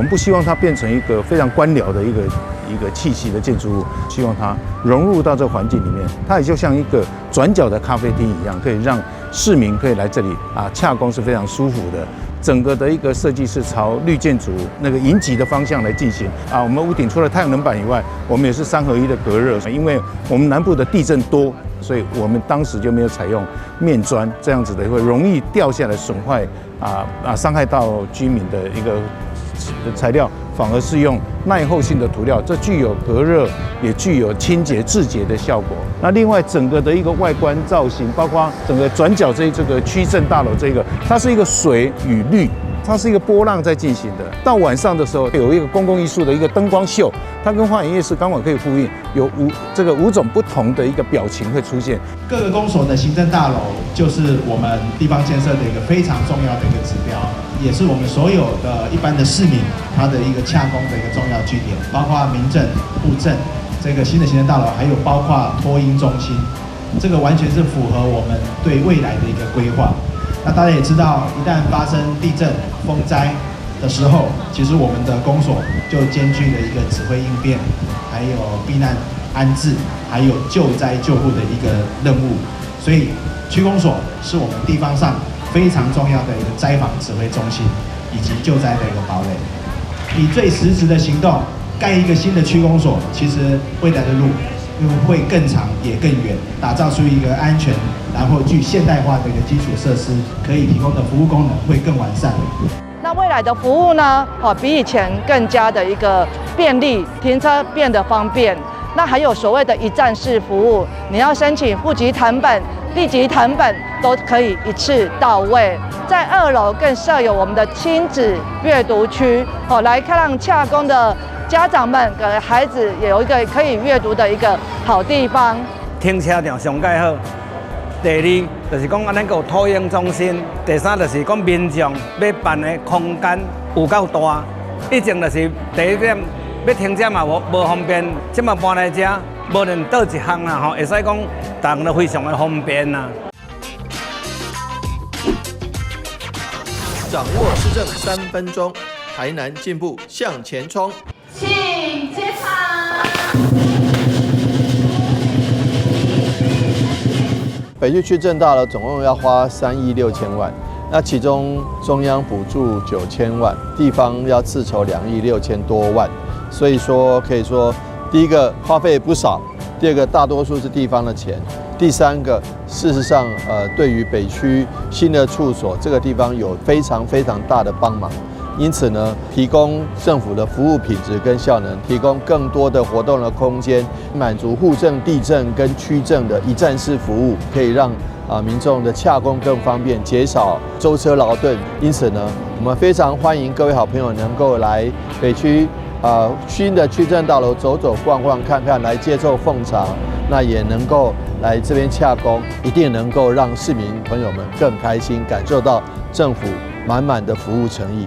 我們不希望它變成一個非常官僚的一個氣息的建築物，希望它融入到這個環境裡面，它也就像一個轉角的咖啡廳一樣，可以讓市民可以來這裡啊，洽公是非常舒服的。整個的一個設計是朝綠建築那個迎擊的方向來進行啊。我們屋頂除了太陽能板以外，我們也是三合一的隔熱，因為我們南部的地震多，所以我們當時就沒有採用面磚這樣子的，會容易掉下來損壞啊傷害到居民的一個材料，反而是用耐候性的塗料，這具有隔熱，也具有清潔自潔的效果。那另外整個的一個外觀造型，包括整個轉角這個區政大樓這個，它是一個水與綠，它是一個波浪在進行的。到晚上的時候，有一個公共藝術的一個燈光秀，它跟花園夜市剛好可以呼應，有五種不同的一個表情會出現。各個公所的行政大樓就是我們地方建設的一個非常重要的一個指標，也是我們所有的一般的市民他的一個洽公的一個重要據點，包括民政、戶政這個新的行政大樓，還有包括托嬰中心，這個完全是符合我們對未來的一個規劃。那大家也知道，一旦發生地震、風災的時候，其實我們的公所就兼具了一個指揮應變，還有避難安置，還有救災救護的一個任務。所以區公所是我們地方上非常重要的一個災防指揮中心，以及救災的一個堡壘。以最實質的行動蓋一個新的區公所，其實未來的路會更長也更遠，打造出一個安全，然後具現代化的一個基礎設施，可以提供的服務功能會更完善。那未來的服務呢？比以前更加的一個便利，停車變得方便。那還有所謂的一站式服務，你要申請戶籍謄本、地籍謄本都可以一次到位。在二樓更設有我們的親子閱讀區，來看讓洽公的家長們給孩子也有一個可以閱讀的一個好地方。停車場上蓋好。第二就是講，按呢閣有托嬰中心。第三就是講，民眾欲辦的空間有夠大。以前就是第一點，欲停車嘛無方便，這馬搬來遮，無論佗一項啦吼，會使講，逐項都非常的方便啦。掌握市政3分鐘，台南進步向前衝。請接場。北區區政大樓總共要花3億6千萬，那其中中央補助9000萬，地方要自籌2億6千多萬，所以說可以說，第一個花費不少，第二個大多數是地方的錢，第三個事實上，對於北區新的處所這個地方有非常非常大的幫忙，因此呢，提供政府的服務品質跟效能，提供更多的活動的空間，滿足戶政、地政跟區政的一站式服務，可以讓民眾的洽公更方便，減少舟車勞頓。因此呢，我們非常歡迎各位好朋友能夠來北區新的區政大樓走走逛逛看看，來接受奉茶，那也能夠來這邊洽公，一定能夠讓市民朋友們更開心，感受到政府滿滿的服務誠意。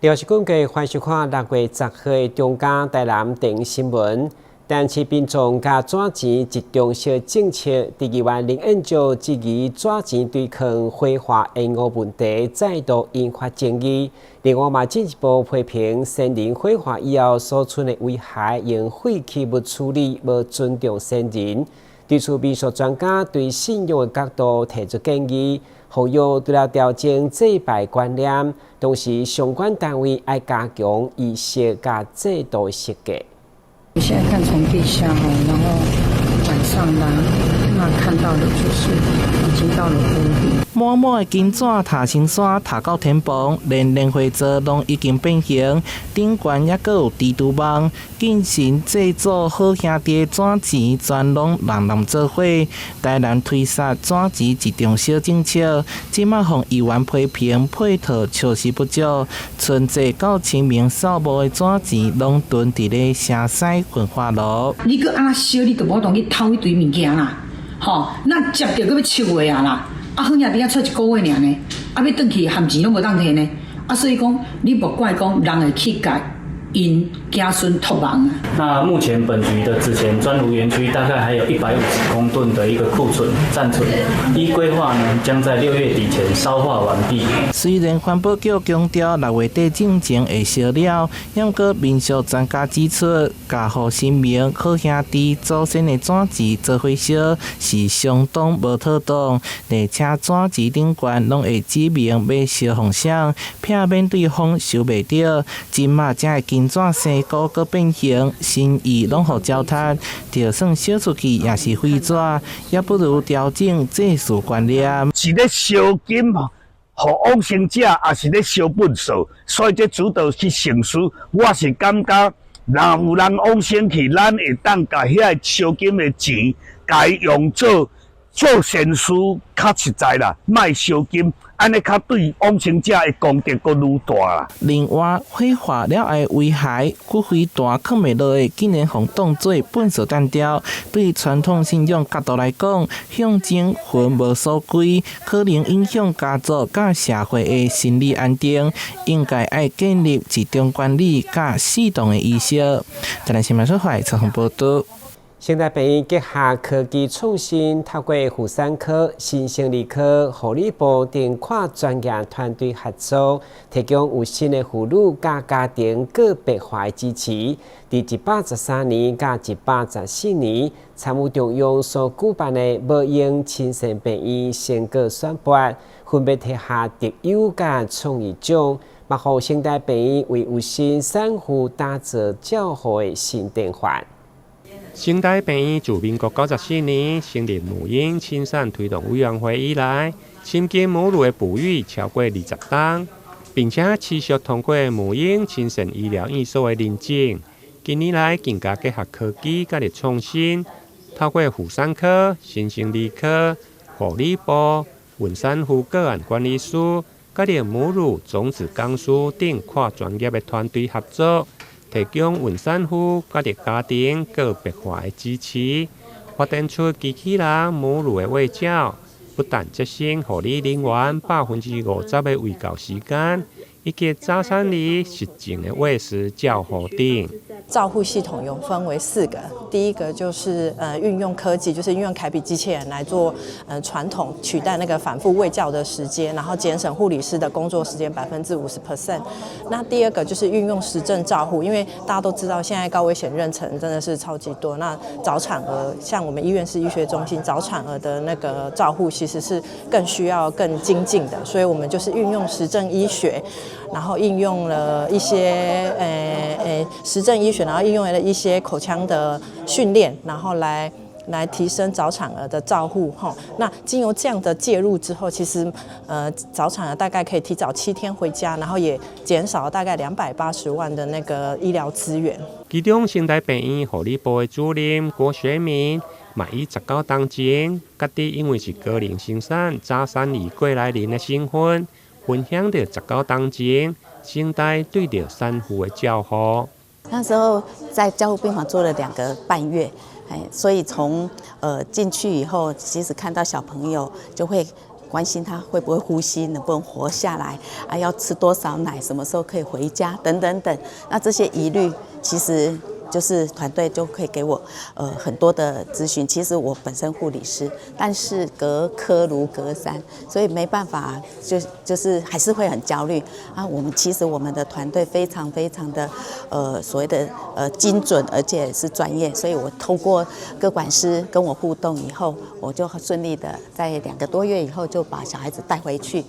電視廣告，歡迎收看6月10號的中嘉台南電新聞。台南市民眾共紙錢集中式政策，佇議員林燕照質疑紙錢對抗火化延誤問題再度引發爭議。另外嘛進一步批評先人火化以後所存的遺骸用廢棄物處理，無尊重先人。對此，民俗專家對信仰的角度提出建議，呼籲除了調整祭拜觀念，同時相關單位愛加強儀式佮制度設計。我現在看從地下吼，然後晚上呢，那看到的就是已經到了谷底。滿滿的金紙塔青山塔到天棚，連蓮花座攏已經變形，頂懸猶閣有蜘蛛網。敬神祭祖好兄弟的紙錢全攏人人做伙。台南推捒紙錢一張小政策，這馬予議員批評配套確實不足。春節到清明掃墓的紙錢攏囤佇咧城西焚化爐。你閣按怎燒，你都無法度去偷彼堆物件啦，吼！那接著閣欲笑話啊啦。啊，好兄弟遐揣一個月爾呢，啊，欲轉去含錢攏無當提呢。啊，所以講，你莫怪講人會去共 𪜶子孫託夢啊。那目前本局的子前專爐園區大概還有150公噸的一個庫存暫存，依規劃呢，將在6月底前燒化完畢。雖然環保局強調6月底進前會燒了，毋過民俗專家指出，共予神明好兄弟祖先的紙錢做伙燒是相當無妥當，而且紙錢頂懸攏會指明欲燒予誰，避免對方收袂著。這馬才會金紙生菇閣變形，心意攏予糟蹋，就算燒出去也是廢紙，也不如調整祭祀觀念。是咧燒金予往生者，抑是咧燒糞掃？所以這主導去省思，我是感覺，若有人往生去，咱會當共遐个燒金的錢，共伊用做做善事較實在啦，莫燒金，按呢較對往生者的功德閣愈大啦。另外，火化了後遺骸骨灰壇囥袂落的，竟然予當做糞掃擲掉。對傳統信仰角度來講，象徵魂無所歸，可能影響家族佮社會的心理安定。應該愛建立一種管理佮適當的儀式。台南新聞所採訪報導。成大病院結合科技創新，透過婦產科、新生兒科、護理部等跨專業團隊合作，提供有新的婦女佮家庭個別化的支持。佇113年佮114年，參與中央所舉辦的母嬰親善病院成果選拔，分別提下特優佮創意獎，嘛予成大病院為有新產婦打造照護的新典範。成大病院自民國94年成立母嬰親善推動委員會以來，親近母乳的哺育超過20冬，並且持續通過母嬰親善醫療院所的認證。近年來更加結合科技佮創新，透過婦產科、新生兒科、護理部、孕產婦個案管理師、佮母乳種子講師等跨專業的團隊合作，提供孕產婦佮家庭個別化的支持，發展出機器人母乳的衛教，不但節省護理人員50%的衛教時間，以及早產兒實證的餵食照護等。照護系統有分為四個，第一個就是運用科技，就是運用凱比機器人來做傳統取代那個反覆衛教的時間，然後減省護理師的工作時間50%。那第二個就是運用實證照護，因為大家都知道現在高危險妊娠真的是超級多，那早產兒像我們醫院是醫學中心，早產兒的那個照護其實是更需要更精進的，所以我們就是運用實證醫學，然後應用了一些實證醫學，然後應用了一些口腔的訓練，然後來提升早產兒的照護哈。那經由這樣的介入之後，其實早產兒大概可以提早7天回家，然後也減少了大概280萬的那個醫療資源。其中，成大病院護理部的主任郭學明，嘛以19冬前，家己因為是高齡生產早產兒過來人的身份，分享著19冬前，成大對著產婦的照護。那時候在加護病房做了2個半月，哎，所以從進去以後，其實看到小朋友就會關心他會不會呼吸，能不能活下來，啊，要吃多少奶，什麼時候可以回家，等等等。那這些疑慮，其實就是團隊就可以給我很多的諮詢。其實我本身護理師，但是隔科如隔山，所以沒辦法，就是還是會很焦慮啊。我們其實我們的團隊非常非常的所謂的精準，而且是專業，所以我透過個管師跟我互動以後，我就順利的在2個多月以後就把小孩子帶回去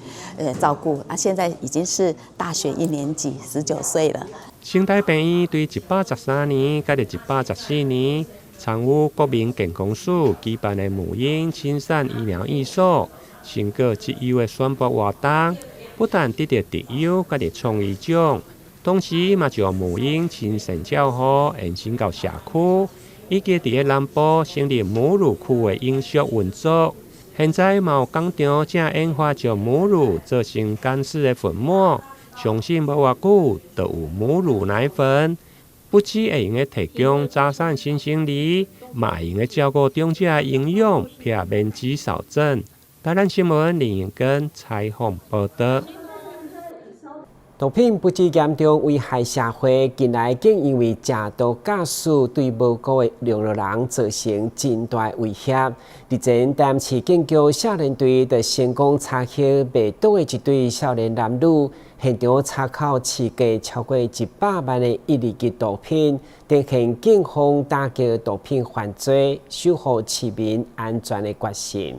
照顧啊。現在已經是大學一年級，19歲了。成大病院對113年佮114年參與國民健康署舉辦的母嬰親善醫療院所成果績優的選拔活動，不但得著特優佮創意獎，同時嘛將母嬰親善照護延伸到社區，以及佇咧南部成立母乳區的永續運作。現在嘛有工廠正研發將母乳做成乾式的粉末。相信無偌久，就有母乳奶粉，不只會用得提供早產新生兒，嘛會用得照顧長者的營養，避免肌少症。台南新聞林永根採訪報導。毒品不止嚴重危害社會，近來更因為食毒駕駛對無辜的用路人造成真大威脅。日前，台南市警局少年隊就成功查獲賣毒的一對少年男女，現場查扣市價超過100萬的一二級毒品，展現警方打擊毒品犯罪、守護市民安全的決心。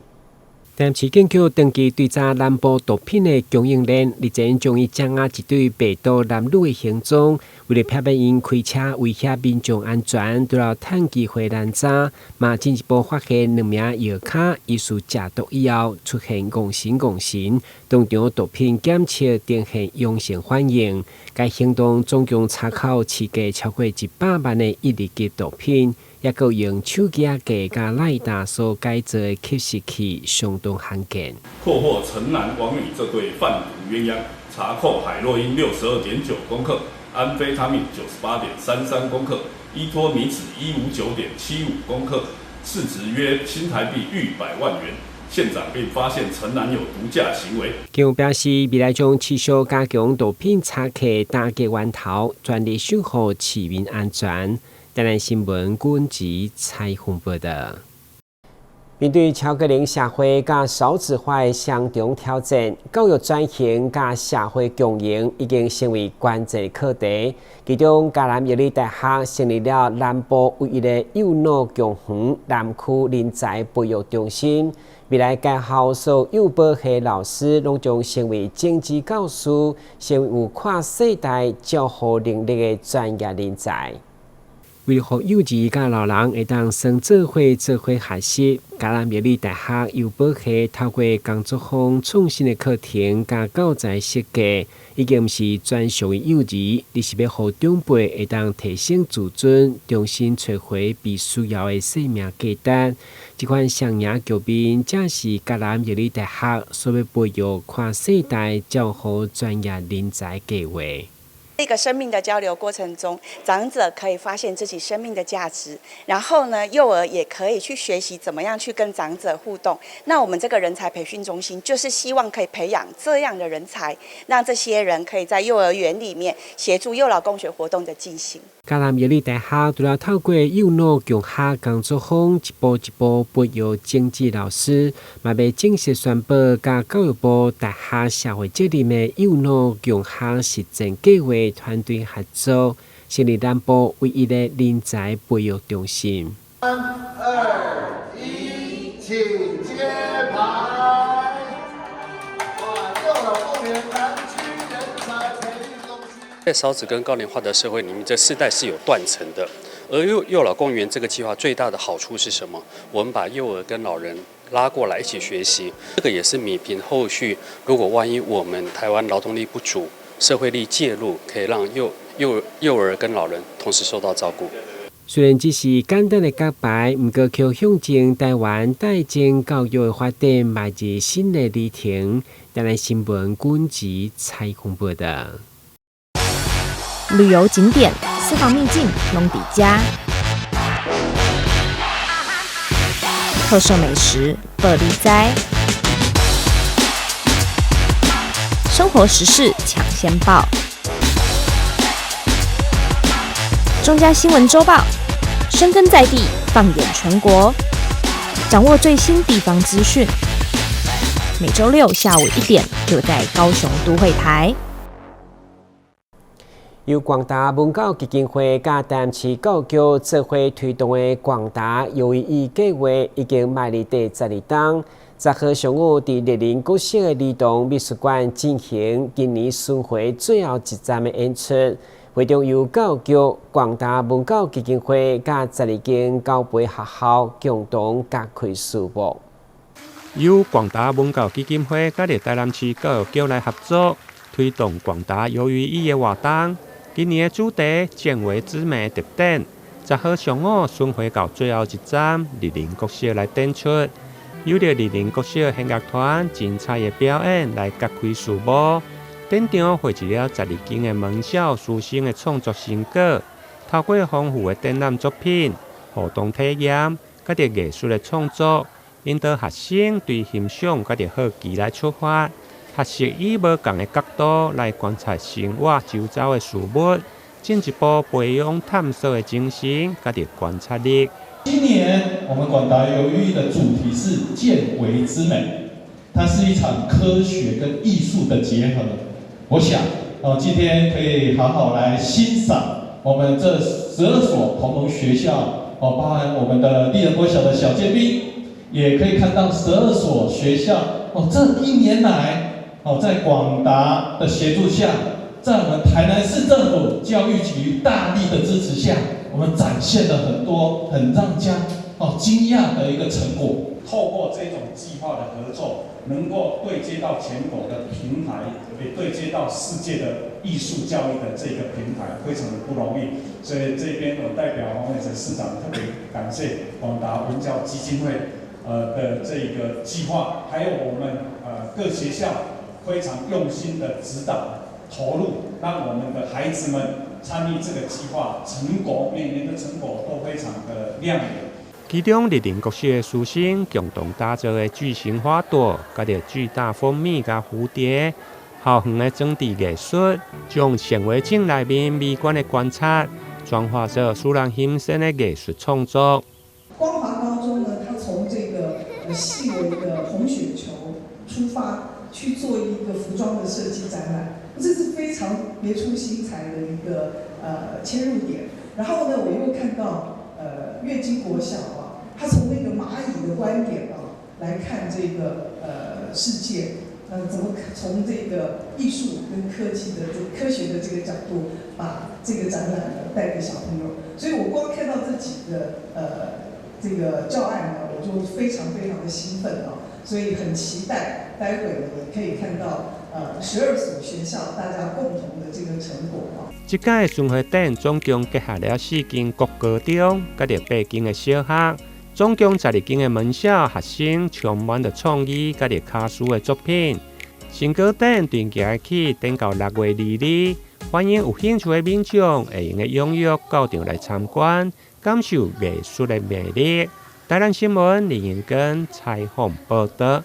台南市警局長期追查南部毒品的供應鏈，日前終於掌握一對賣毒男女的行蹤。為了避免𪜶開車威脅民眾安全，除了趁機會攔查，嘛進一步發現兩名藥咖疑似食毒以後出現戇神戇神，當場毒品檢測呈現陽性反應。該行動總共查扣市價超過100萬的一二級毒品。抑閣用手機仔佮雷達所改造的吸食器，相當罕見。破獲陳男王女這對販毒鴛鴦，查扣海洛因62.9公克、安非他命98.33公克、依托咪酯159.75公克，市值約新台幣逾百萬元。現場並發現陳男有毒駕行為。警方表示，未來將持續加強毒品查緝、打擊源頭，全力守護市民安全。台南新聞軍籍採訪報道。面對超高齡社會佮少子化的雙重挑戰，教育轉型佮社會共融已經成為關鍵課題。其中，嘉南藥理大學成立了南部唯一的幼腦共園南區人才培育中心。未來該校所有幼保系老師攏將成為種子教師，成為有跨世代照護能力的專業人才。為了予幼兒佮老人會當耍做伙做伙學習，嘉南藥理大學幼保系透過工作坊創新的課程佮教材設計，已經毋是專屬於幼兒，而是欲予長輩會當提升自尊，重新揣回被需要的生命價值。這款雙贏局面，正是嘉南藥理大學所欲培育跨世代照護專業人才計劃。這個生命的交流過程中，長者可以發現自己生命的價值，然後呢，幼兒也可以去學習怎麼樣去跟長者互動。那我們這個人才培訓中心就是希望可以培養這樣的人才，讓這些人可以在幼兒園裡面協助幼老共學活動的進行。嘉南藥理大學除了透過幼腦共學工作坊一步一步培育種子老師，嘛欲正式宣布佮教育部大學社會責任的幼腦共學實踐計劃團隊合作，成立南部唯一的人才培育中心。三二一，請揭牌。哇，幼老共園南區人才培育中心。在少子跟高齡化的社會裡面，這世代是有斷層的。而幼老共園這個計劃最大的好處是什麼？我們把幼兒跟老人拉過來一起學習，這個也是彌平後續，如果萬一我們台灣勞動力不足，社會力介入，可以讓幼兒跟老人同時受到照顧。雖然只是簡單的揭牌，毋過卻象徵台灣代際教育的發展邁入新的里程。台南新聞軍籍採訪報道。旅遊景點、私房秘境，攏佇遮；特色美食，報你知；生活時事搶先報。中嘉新聞週報，深耕在地，放眼全國，掌握最新地方資訊。每週六下午1點，就在高雄都會台。由廣達文教基金會佮台南市教育局做伙推動的廣達幼兒計劃，已經邁入第12冬。10號上午，佇立林國小的兒童美術館進行今年巡迴最後一站的演出。會場由教育局、廣達文教基金會佮12間高培學校共同揭開序幕。由廣達文教基金會佮台南市教育局來合作，推動廣達幼兒園的活動。今年的主題“見微知美”特展，10號上午巡迴到最後一站立林國小來展出，由著立林國小弦樂團精彩的表演來揭開序幕。展場匯集了12間的門校師生的創作成果，透過豐富的展覽作品、互動體驗，佮著藝術的創作，引導學生對欣賞佮著好奇來出發，學習以無仝的角度來觀察生活周遭的事物，進一步培養探索的精神，佮著觀察力。今年我們廣達遊藝的主題是見微知美，它是一場科學跟藝術的結合。我想，哦，今天可以好好來欣賞我們這12所同盟學校，哦，包含我們的麗人國小的小尖兵，也可以看到十二所學校，哦，這一年來，哦，在廣達的協助下，在我們台南市政府教育局大力的支持下，我們展現了很多很讓家哦驚訝的一個成果。透過這種計劃的合作，能夠對接到全國的平台，也對接到世界的藝術教育的這個平台，非常的不容易。所以這邊我代表黃偉哲市長特別感謝廣達文教基金會，的這個計劃，還有我們各學校非常用心的指導投入，讓我們的孩子們參與這個計劃，成果每年的成果都非常的亮眼。其中，麗人國小的師生共同打造的巨型花朵，佮著巨大蜂蜜佮蝴蝶，校園的裝置藝術，將顯微鏡內面微觀的觀察，轉化做使人欣賞的藝術創作。光華高中呢，它從這個細微的紅雪球出發，去做一個服裝的設計展覽，這是非常別出心裁的一個切入點。然後呢，我又看到月經國小啊，他從那個螞蟻的觀點啊來看這個世界，怎麼從這個藝術跟科技的這科學的這個角度，把這個展覽呢帶給小朋友。所以我光看到這幾個這個教案呢，我就非常非常的興奮啊，所以很期待待會呢也可以看到12所學校大家共同的這個成果啊。這屆巡迴展總共結合了四間國高中，佮著八間的小學，總共12間的門校學生充滿著創意，佮著巧思的作品。成果展定期起展到6月22日，歡迎有興趣的民眾會用得踴躍到場來參觀，感受藝術的魅力。台南新聞林英根採訪報導。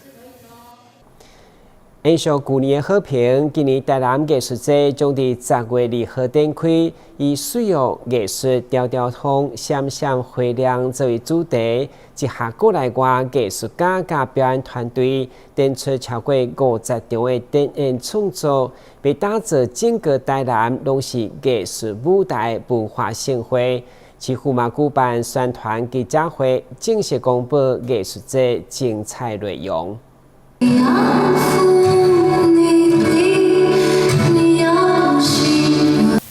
延續舊年的好評，今年台南藝術節將佇10月2號展開，以水曜藝術條條通、閃閃發亮作為主題，集合國內外藝術家佮表演團隊，展出超過50場的展演創作，欲打造整個台南攏是藝術舞台文化盛會。市府嘛舉辦宣傳記者會，正式公布藝術節精彩內容。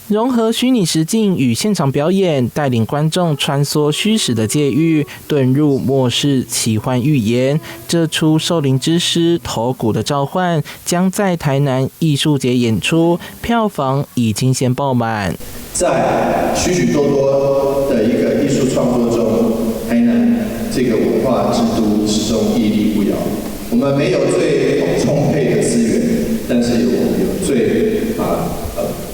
融合虛擬實境與現場表演，帶領觀眾穿梭虛實的界域，遁入末世奇幻預言。這齣《獸靈之詩：頭骨的召喚》將在台南藝術節演出，票房已經先爆滿。在許許多多的一個藝術創作中，台南這個文化之都始終屹立不搖。我們沒有最充沛的資源，但是我們有最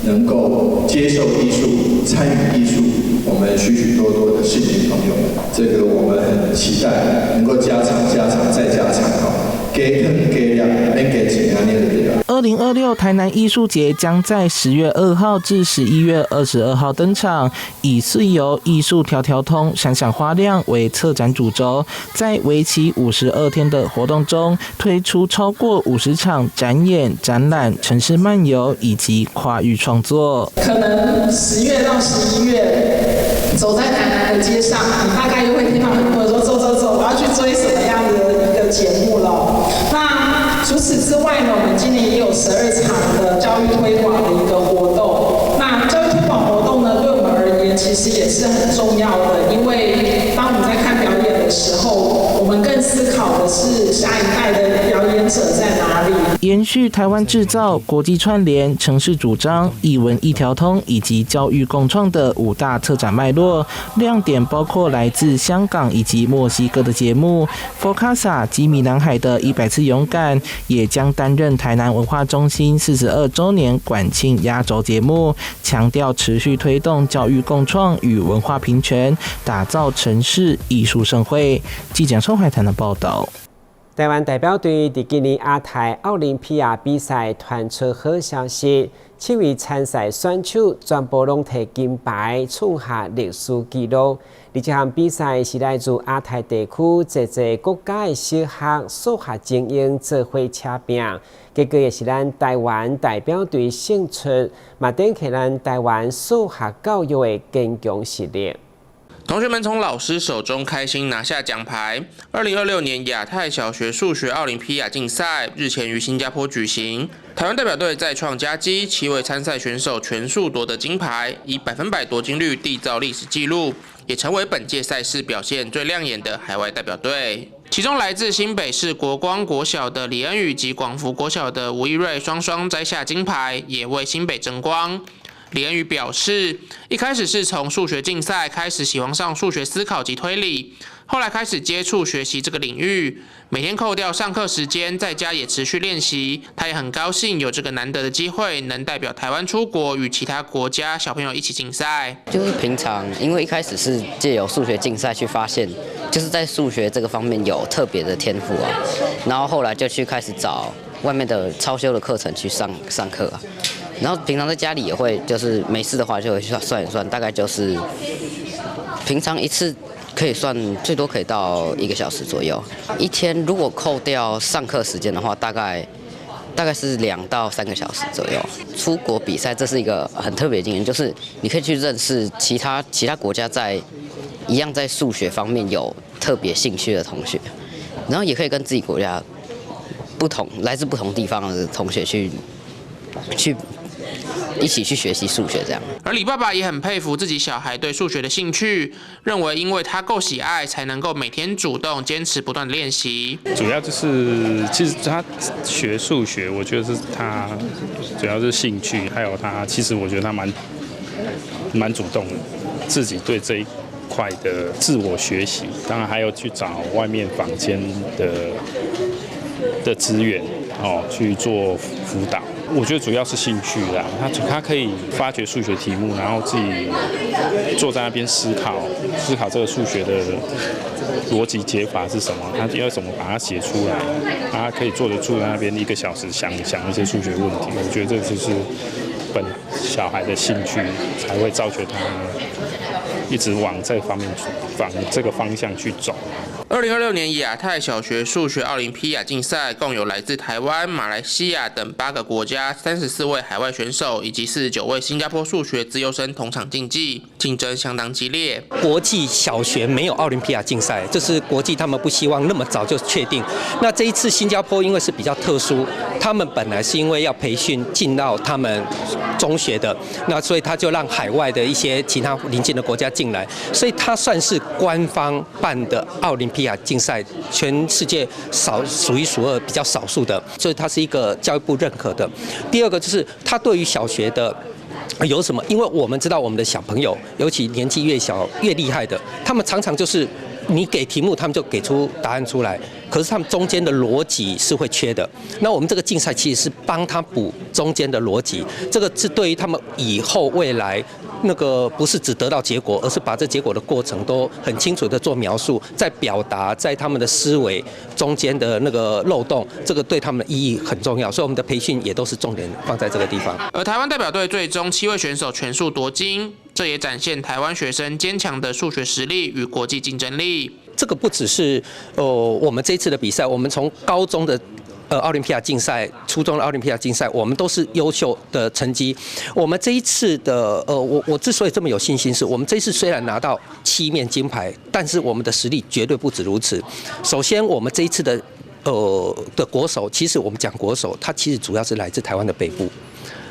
能夠接受藝術、參與藝術，我們許許多多的市民朋友們，這個我們很期待能夠加場、加場再加場哈，加湯加料，免加錢按呢就對啦。2026台南藝術節將在10月2號至11月22號登場，以歲遊藝術條條通、閃閃發亮為策展主軸，在為期52天的活動中，推出超過50場展演、展覽、城市漫遊以及跨域創作。可能10月到11月，走在台南的街上，你大概又會聽到很多人說：“走走走，我要去追什麼樣的一個節目了。”那除此之外呢，我們今年也有12場的教育推廣的一個活動。那教育推廣活動呢，對我們而言其實也是很重要的，因為當我們在看表演的時候，我們更思考的是下一代的表演者在哪裡。延續台灣製造、國際串聯、城市主張、藝文一條通以及教育共創的五大策展脈絡，亮點包括來自香港以及墨西哥的節目《佛卡薩吉米男孩的100次勇敢》，也將擔任台南文化中心42週年館慶壓軸節目，強調持續推動教育共創與文化平權，打造城市藝術盛會。記者宋懷談的報道。台灣代表隊佇今年亞太奧林匹亞比賽傳出好消息，七位參賽選手全部攏提金牌，創下歷史紀錄。這項比賽是來自亞太地區濟濟國家的小學數學精英做伙車拼，結果也是咱台灣代表隊勝出，嘛展現咱台灣數學教育的堅強實力。同學們從老師手中開心拿下獎牌。2026年亞太小學數學奧林匹亞競賽日前於新加坡舉行，台灣代表隊再創佳績，七位參賽選手全數奪得金牌，以100%奪金率締造歷史紀錄，也成為本屆賽事表現最亮眼的海外代表隊。其中來自新北市國光國小的李恩宇及廣福國小的吳一瑞雙雙摘下金牌，也為新北爭光。李恩宇表示，一開始是從數學競賽開始喜歡上數學思考及推理，後來開始接觸學習這個領域，每天扣掉上課時間，在家也持續練習。他也很高興有這個難得的機會，能代表台灣出國與其他國家小朋友一起競賽。就是平常，因為一開始是借由數學競賽去發現，就是在數學這個方面有特別的天賦啊，然後後來就去開始找外面的超修的課程去上上課啊。然後平常在家裡也會，就是沒事的話就會去算一算，大概就是平常一次可以算最多可以到一個小時左右。一天如果扣掉上課時間的話，大概是2到3個小時左右。出國比賽這是一個很特別的經驗，就是你可以去認識其他國家在一樣在數學方面有特別興趣的同學，然後也可以跟自己國家不同來自不同地方的同學去一起去學習數學，這樣。而李爸爸也很佩服自己小孩對數學的興趣，認為因為他夠喜愛，才能夠每天主動堅持不斷練習。主要就是，其實他學數學，我覺得是他主要是興趣，還有他其實我覺得他蠻主動的，自己對這一塊的自我學習，當然還有去找外面坊間的資源哦去做輔導。我覺得主要是興趣啦，他可以發掘數學題目，然後自己坐在那邊思考思考這個數學的邏輯解法是什麼，他要怎麼把它寫出來，他可以坐得住在那邊一個小時想想一些數學問題。我覺得這就是本小孩的興趣，才會造就他一直往這方面往這個方向去走。2026年亞太小學數學奧林匹亞競賽，共有來自台灣、馬來西亞等八個國家34位海外選手，以及49位新加坡數學資優生同場競技，競爭相當激烈。國際小學沒有奧林匹亞競賽，這是國際他們不希望那麼早就確定。那這一次新加坡因為是比較特殊，他們本來是因為要培訓進到他們中學的，那所以他就讓海外的一些其他鄰近的國家進來，所以他算是官方辦的奧林匹亞競賽，全世界少數一數二比較少數的，所以它是一個教育部認可的。第二個就是他對於小學的有什麼？因為我們知道我們的小朋友，尤其年紀越小越厲害的，他們常常就是你給題目，他們就給出答案出來，可是他們中間的邏輯是會缺的。那我們這個競賽其實是幫他補中間的邏輯，這個是對於他們以後未來。那個不是只得到結果，而是把這結果的過程都很清楚的做描述，在表達在他們的思維中間的那個漏洞，這個對他們的意義很重要，所以我們的培訓也都是重點放在這個地方。而台灣代表隊最終七位選手全數奪金，這也展現台灣學生堅強的數學實力與國際競爭力。這個不只是我們這次的比賽，我們從高中的奧林匹亞競賽、初中的奧林匹亞競賽，我們都是優秀的成績。我們這一次的，我之所以這麼有信心，是我們這次雖然拿到七面金牌，但是我們的實力絕對不止如此。首先，我們這一次的國手，其實我們講國手，他其實主要是來自台灣的北部。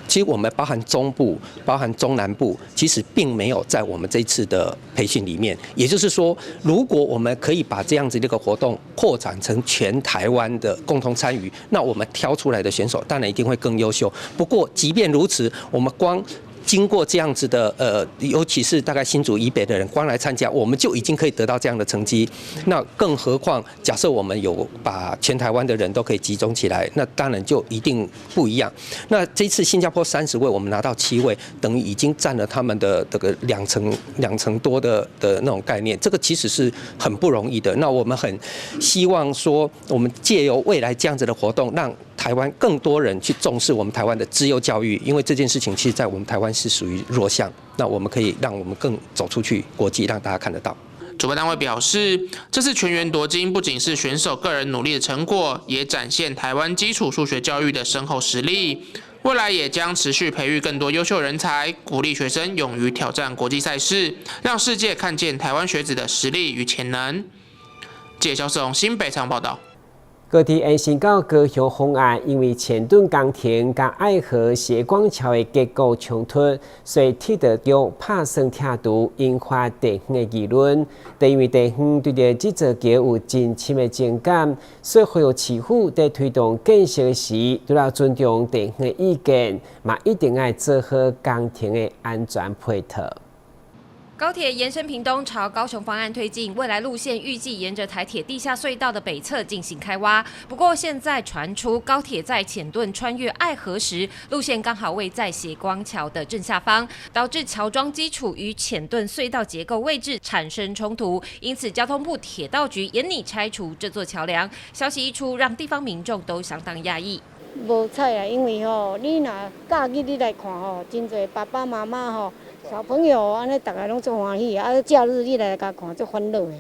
其實我們包含中部、包含中南部，其實並沒有在我們這一次的培訓裡面。也就是說，如果我們可以把這樣子的一個活動擴展成全台灣的共同參與，那我們挑出來的選手當然一定會更優秀。不過，即便如此，我們光經過這樣子的，尤其是大概新竹以北的人光來參加，我們就已經可以得到這樣的成績。那更何況，假設我們有把全台灣的人都可以集中起來，那當然就一定不一樣。那這次新加坡30位，我們拿到7位，等於已經佔了他們的這個兩成多的那種概念。這個其實是很不容易的。那我們很希望說，我們借由未來這樣子的活動，讓台灣更多人去重視我們台灣的資優教育，因為這件事情其實在我們台灣是屬於弱項。那我們可以讓我們更走出去國際，讓大家看得到。主辦單位表示，這次全員奪金不僅是選手個人努力的成果，也展現台灣基礎數學教育的深厚實力。未來也將持續培育更多優秀人才，鼓勵學生勇於挑戰國際賽事，讓世界看見台灣學子的實力與潛能。記者蕭世新北場報道。高鐵延伸到高雄方案，因為淺盾工程佮愛河協光橋的結構衝突，所以鐵道局拍算拆除，引發地方的議論。因為地方對著這座橋有真深的情感，所以呼籲市府佇推動建設時，除了尊重地方的意見，嘛一定愛做好工程的安全配套。高鐵延伸屏東朝高雄方案推進，未來路線預計沿着台鐵地下隧道的北側進行開挖。不過現在傳出高鐵在淺盾穿越愛河時，路線剛好位在協光橋的正下方，導致橋樁基礎與淺盾隧道結構位置產生衝突，因此交通部鐵道局研擬拆除這座橋梁。消息一出，讓地方民眾都相當訝異。無彩啊，因為吼，你若假日你來看吼，真濟爸爸媽媽吼。小朋友按呢，逐家攏足歡喜啊！假日你來共看足歡樂的，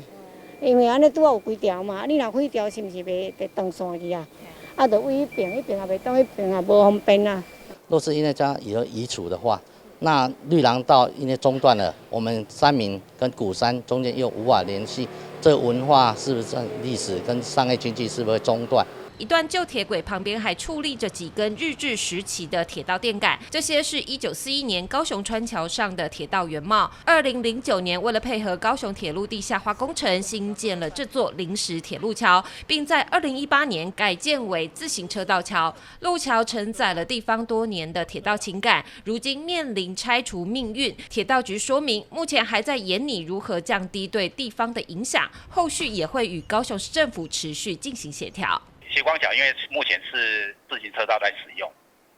因為按呢拄仔有幾條嘛，你若廢掉是毋是袂會斷線去啊？啊，著位彼爿，彼爿也袂當，彼爿也無方便啊。若是因為這樣以後移除的話，那綠廊道因為中斷了，我們三民跟鼓山中間又無法聯繫，這文化是不是歷史跟商業經濟是不是會中斷？一段舊鐵軌旁邊還矗立着幾根日治時期的鐵道電桿，這些是1941年高雄川橋上的鐵道原貌。2009年，為了配合高雄鐵路地下化工程，新建了這座臨時鐵路橋，並在2018年改建為自行車道橋。路橋承載了地方多年的鐵道情感，如今面臨拆除命運。鐵道局說明，目前還在研擬如何降低對地方的影響，後續也會與高雄市政府持續進行協調。協光橋因為目前是自行車道在使用，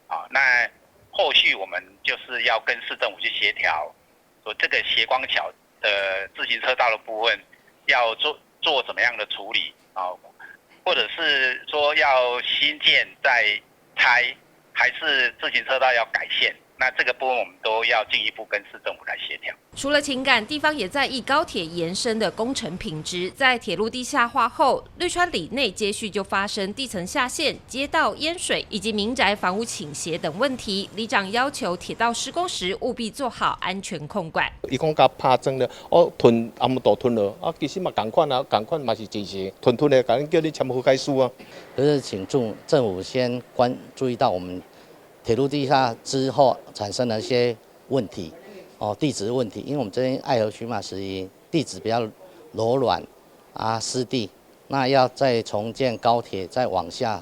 啊，那後續我們就是要跟市政府去協調，說這個協光橋的自行車道的部分要做怎麼樣的處理啊，或者是說要新建再拆，還是自行車道要改線？那這個部分我們都要進一步跟市政府來協調。除了情感，地方也在意高鐵延伸的工程品質。在鐵路地下化後，綠川里內接續就發生地層下陷、街道淹水以及民宅房屋傾斜等問題。里長要求鐵道施工時務必做好安全控管。伊講共拍樁了，哦吞阿姆多吞了，啊其實嘛仝款啊，仝款嘛是真實，吞吞的，共叫你簽和解書啊。就是請政府先關注意到我們鐵路地下之後產生了一些問題，哦，地質問題，因為我們這邊愛河區嘛，屬於地質比較柔軟啊，濕地，那要再重建高鐵，再往下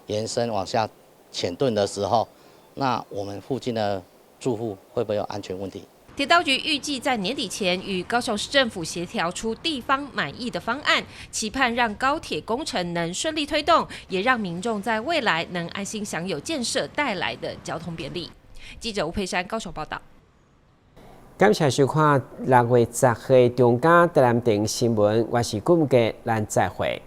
延伸、往下淺盾的時候，那我們附近的住戶會不會有安全問題？鐵道局預計在年底前與高雄市政府協調出地方滿意的方案，期盼讓高鐵工程能順利推動，也讓民眾在未來能安心享有建設帶來的交通便利。記者吳佩珊高雄報道。感謝收看6月10號中嘉台南電新聞，我是顧傑，咱再會。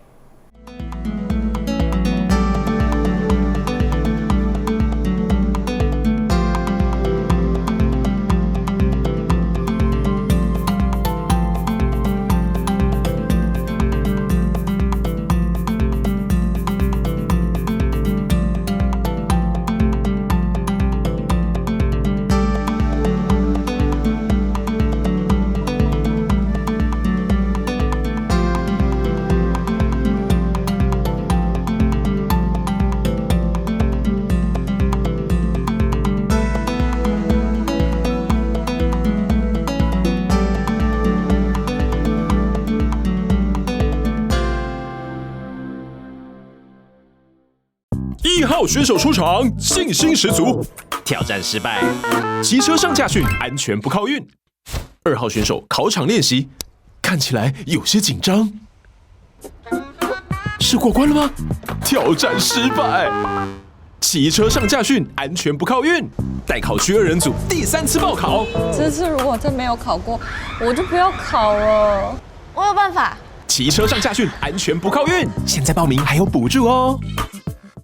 一號選手出場，信心十足。挑戰失敗。騎車上駕訓，安全不靠運。2號選手考場練習，看起來有些緊張。是過關了嗎？挑戰失敗。騎車上駕訓，安全不靠運。待考區二人組第三次報考。這次如果真沒有考過，我就不要考了。我有辦法。騎車上駕訓，安全不靠運。現在報名還有補助哦。